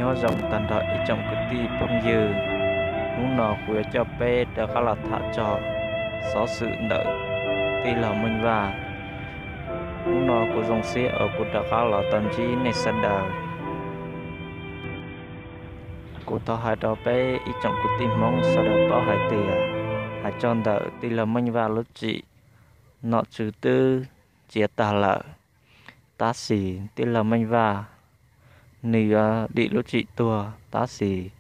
Nyob zoo tag nrho ib tsoom kwv tij phooj ywg, hnub no kuv yuav coj peb rov qab los tham txog xov xwm ntawm tij laug Meej Vaj. Hnub no kuv zoo siab uas kuv rov qab los tau ntsib nej sawv daws. Kuv thov hais rau peb ib tsoom kwv tij Hmoob sawv daws paub hais tias, hais txog ntawm tij laug Meej Vaj lub tsim nom tswv twb txiav tag lawm, tab sis tij laug Meej Vaj nws yuav dim lub tsim tuag, tab sis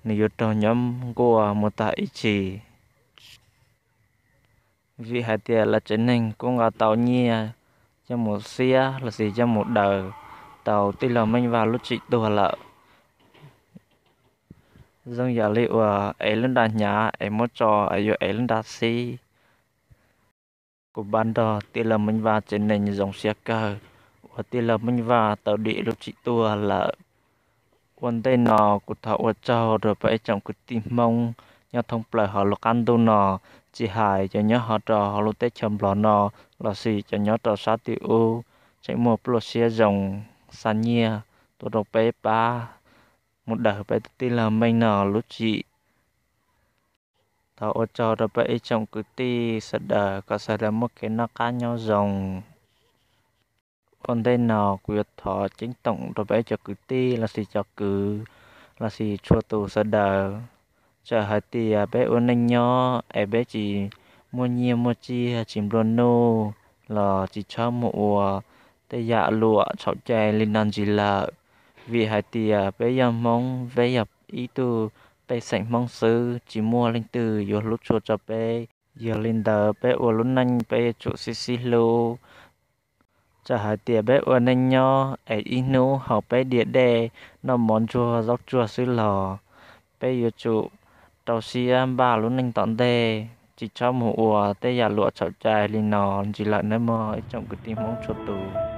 nws yuav raug nyob nkuaj mus tag ib txhis. Vim hais tias lawv tsev neeg kuj nqa tau nyiaj coj mus xiab los sis coj mus daws tau tij laug Meej Vaj lub tsim tuag lawm. Zoo yam li uas ev lub nra hnyav es muab tso es yuav ev lub nra xib. Kuv pab nrog tij laug Meej Vaj tsev neeg zoo siab kawg uas tij laug Meej Vaj tau dim lub tsim tuag lawm. Ua ntej no kuv thov ua tsaug rau peb ib tsoom kwv tij Hmoob nyob thoob plaws hauv lub qab ntuj no, tsis hais cov nyob ho rau hauv lub teb chaws Nplog no los sis cov nyob rau sab tim ub, tseem muaj pluaj siab zoo xa nyiaj tuaj rau peb pab mus daws peb tij laug Meej no lub tsim. Thov ua tsaug rau peb ib tsoom kwv tij sawv daws kom sawv daws muaj kev noj qab nyob zoo. Ua ntej no kuv yuav thov ceeb toom rau peb cov kwv tij los sis cov kwv los sis txhua tus sawv daws, txawm hais tias peb ua neej nyob es peb tsis muaj nyiaj muaj txiaj, tsis nplua nuj los tsis txhob mus ua tej yam luam txhaum cai li no ntxiv lawm. Vim hais tias peb yog Hmoob, peb yog ib tug pej xeem Hmoob xwb, tsis muaj leej twg yuav hlub tshua rau peb. Yog li ntawd peb ua lub neej peb yuav tsum sib sib hlub. Txawm hais tias peb ua neej nyob es ib hnub haus peb diam dej, noj mov ntsuag zaub tsuag xwb los peb yuav tsum rau siab npaj lub neej tom ntej, tsis txhob mus ua tej yam luam txhaum cai li no ntxiv lawm nawb mog ib tsoom kwv tij Hmoob txhua tus.